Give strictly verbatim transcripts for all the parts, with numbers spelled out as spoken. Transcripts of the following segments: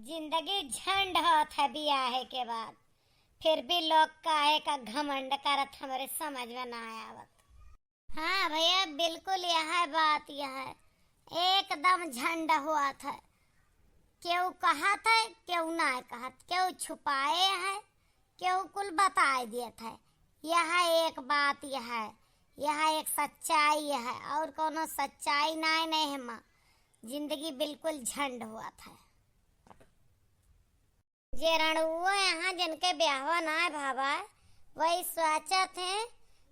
जिंदगी झंड होत है बियाहे के बाद, फिर भी लोग काहे का घमंड करत, हमरे समझ में ना आवत। हाँ भैया, बिल्कुल यह बात यह है, एकदम झंड होत है। केहू कहत है, केहू ना कहत, केहू छुपाए है, केहू कुल बताए देत है। यह एक बात यह है, यह एक सच्चाई है, और कोनो सच्चाई नाय नहीं है माँ। जिंदगी बिल्कुल झंड होत है। जे रणुओ यहाँ जिनके ब्याहवा नाय भावा, वही सोचत हैं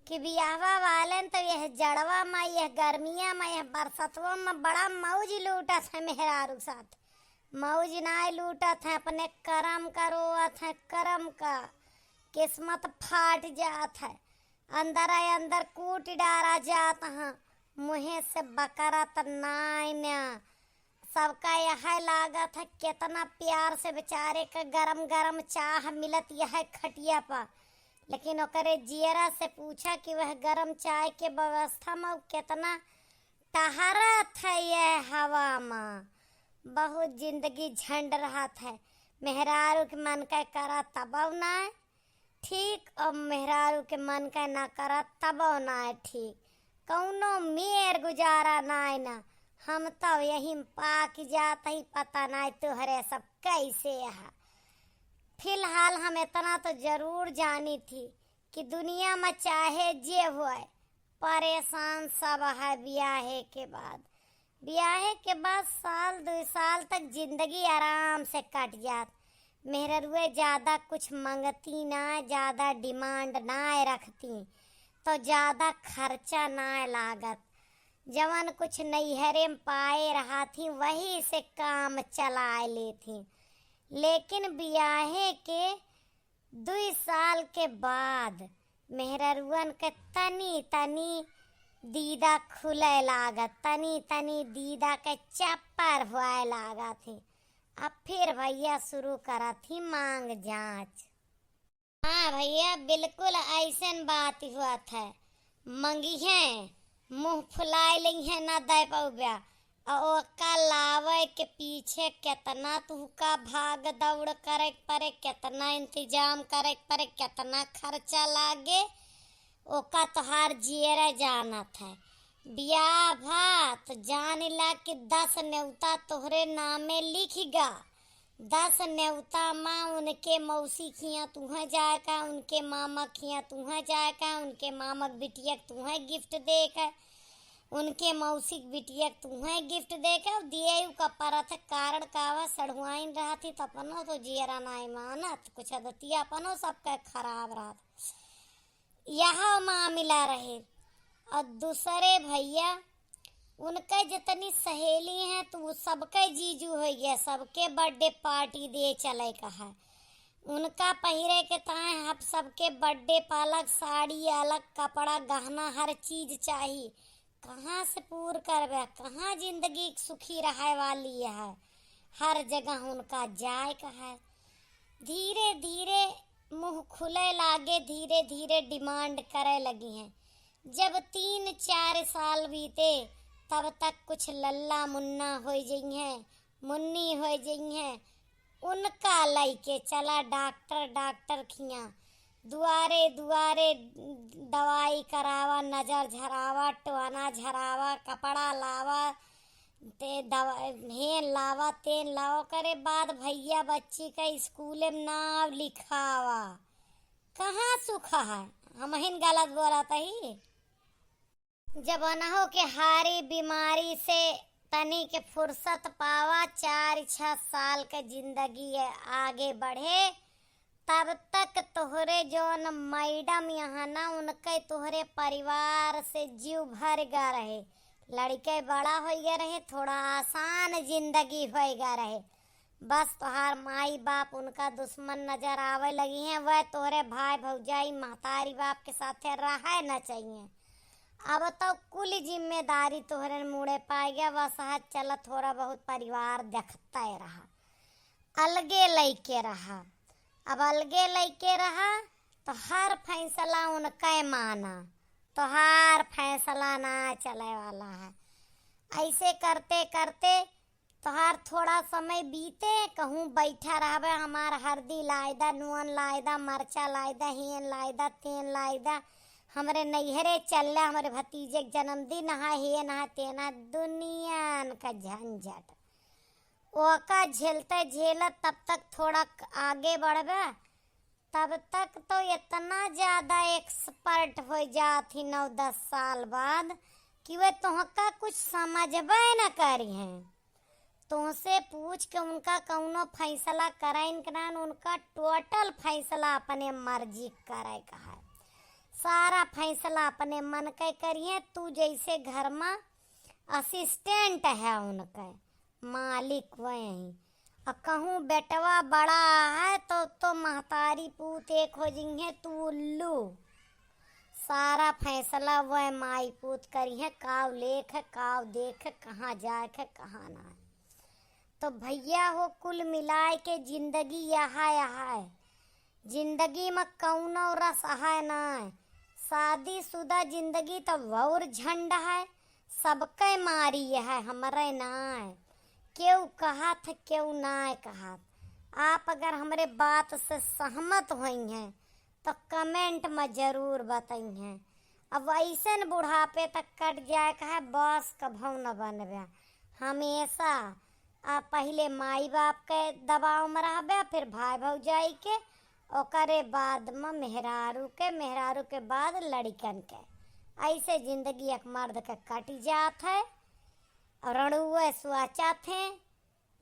कि बियाहवा वालन तो यह जड़वा में, यह गर्मिया में, यह बरसतवा में बड़ा मौज लूटत है मेहरारू साथ। मौज नाय लूटत है, अपने करम का रोवत है, करम का। किस्मत फाट जात है, अंदर अंदर कूट डारा जात है, मुँहे से बकरत नाय ना। सबका यह लागत है, कितना प्यार से बेचारे का गरम गरम चाह मिलत यह खटिया पर। लेकिन ओकरे जियरा से पूछा कि वह गरम चाय के व्यवस्था में उ कितना टहरत है यह हवा में। बहुत जिंदगी झंड रहत है। मेहरारू के मन का करत तबौ नाय ठीक, और मेहरारू के मन का ना करत तबौ नाय ठीक। कौनो मेर गुजारा नाय ना। हम तो यही में पाक जात ही, पता नाय तुहरे सब कैसे है। फिलहाल हम इतना तो जरूर जानी थी कि दुनिया में चाहे जे होए, परेशान सब है बियाहे के बाद। बियाहे के बाद साल दुई साल तक जिंदगी आराम से कट जात। मेहररुए ज्यादा कुछ मंगती ना, ज्यादा demand ना रखती, तो ज्यादा खर्चा ना लागत। जवन कुछ नैहरे में पाए रहा थी, वही से काम चलाए लेती। लेकिन बियाहे के दुई साल के बाद मेहररुअन के तनी तनी दीदा खुले लागत, तनी तनी दीदा के चप्पर हुआए लागत ही। अब फिर भैया शुरू करत ही मांग जांच। हाँ भैया, बिल्कुल ऐसन बात हुआ था। मंगिहे, मुंह फुलाए लइहे, ना दे पउब्या। और ओका लावे के पीछे केतना तुहका भाग दौड़ करे के पड़े, केतना इंतजाम करे के पड़े, केतना खर्चा लागे, ओका तोहार जियरा जानत है। बियाह भा तो जान ला कि दस नेवता तोहरे नामे लिख गा। दस नेवता मा उनके मौसी खिया तुहे जाए का, उनके मामा खिया तुहे जाए का, उनके मामा के बिटिया के तुहे gift दे का, उनके मौसी के बिटिया के तुहे gift दे का, दिए का परत है। कारण का बा, सढ़ुआइन रहती तो अपनो तो जियरा नाई मानत, कुछ आदतिया अपनो सबका खराब रहत। यह मामला रहे। और दूसरे भैया, उनके जितनी सहेली हैं, तो वो सबके जीजू होइ गया, सबके birthday party दे चले का है। उनका पहिरे के ताए अब सबके birthday पर अलग साड़ी, अलग कपड़ा, गहना, हर चीज चाही। कहाँ से पूर करबे, कहाँ जिंदगी सुखी रहे वाली है। हर जगह उनका जाए का है। धीरे धीरे मुंह खुले लागे, धीरे धीरे demand करे लगी हैं। जब तीन चार साल बीते, तब तक कुछ लल्ला मुन्ना होइ जइहें, मुन्नी होइ जइहें। उनका लइके चला डॉक्टर, डॉक्टर खिया, दुआरे दुआरे दवाई करावा, नजर झरावा, टोना झरावा, कपड़ा लावा, ते दवा, हेन लावा, तेन लावा, करे बाद भैया बच्ची का स्कूल में नाम लिखावा। कहाँ सुख है? हमहिन गलत बोलत ही। जब अनहो के हारी बीमारी से तनी के फुर्सत पावा, चार छह साल के जिंदगी है, आगे बढ़े, तब तक तोहरे जौन मैडम यहाँ ना, उनके तोहरे परिवार से जीव भर गा रहे। लड़के बड़ा होइ गा रहे, थोड़ा आसान जिंदगी होइ गा रहे। बस तोहार माई बाप उनका दुश्मन नजर आवे लगी हैं, वह तोहरे भाई भौजाई महतारी बाप के साथे रहे न चाहिए। अब तो कुल जिम्मेदारी तोहरे मूड़े पाए गया, वह सहज चलत थोड़ा बहुत परिवार देखते रहा, अलगे लइके रहा। अब अलगे लइके रहा तो हर फैसला उनके माना, तोहार फैसला ना चले वाला है। ऐसे करते करते तोहार थोड़ा समय बीते, कहूँ बैठा रहबे, हमार हरदी लाइ दा, नून लाइ दा, मरचा लाइ दा, हेन लाइ दा, तेन लाइ दा, हमरे नैहरे चल ले, हमरे भतीजे के जन्मदिन है, हेन है, तेन है, दुनियन का झंझट। ओका झेलते झेलत तब तक थोड़ा क-, आगे बढ़बे, तब तक तो इतना ज्यादा expert हो जात ही नौ दस साल बाद कि वे तोहका कुछ समझबे न करिहें। तोहसे पूछ के उनका कौनो फैसला करइन के ना, उनका total फैसला अपने मर्जी करे का है। सारा फैसला अपने मन के करिहें। तू जैसे घर मा assistant है उनके, मालिक वही। आ कहूँ बेटवा बड़ा है तो, तो महतारी पूत एक हो जिंगे, तू उल्लू। सारा फैसला वह माई पूत करिहें, काव लेख है, काव देख है, कहाँ जाए है, कहाँ ना है। तो भैया हो, कुल मिलाए के जिंदगी यहा, यहा है। जिंदगी में कौनो रस है ना। शादीशुदा जिंदगी तो और झंड है, सबके मारी है, हमरे ना है। केहू कहत है, केहू ना कहत। आप अगर हमरे बात से सहमत होइहें तो comment में जरूर बतइहें। अब ऐसन बुढ़ापे तक कट जाए का है, बस कभौ न बनबे। हमेशा आ पहिले माई बाप के दबाव में रहबे, फिर भाई भौजाई के, ओकरे बाद में मेहरारू के, मेहरारू के बाद लड़िकन के। ऐसे जिंदगी एक मर्द के कट जात है। और रणुए सोचत हैं,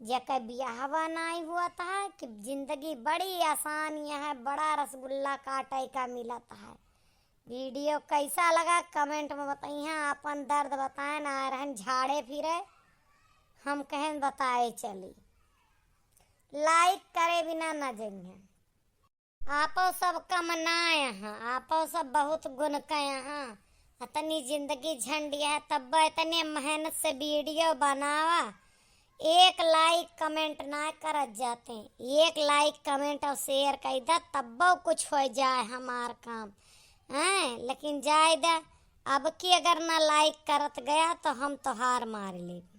जेकर बियाहवा नाई हुआ था कि जिंदगी बड़ी आसान है, बड़ा रसगुल्ला काटे का मिलत है। Video कैसा लगा comment में बताइए, अपन दर्द बताए ना, रहन झाड़े फिरे, हम कहें बताए चली। Like करे बिना न जइहें। आपो सब कम ना यहाँ, आपो सब बहुत गुण के यहाँ। इतनी जिंदगी झंडी है, तब इतने मेहनत से video बनावा, एक like comment ना करत जाते, एक like comment और share कर दा, तब्बो कुछ हो जाए हमार काम, हैं? लेकिन जाए दा, अब की अगर ना like करत गया तो हम तो हार मार लेब।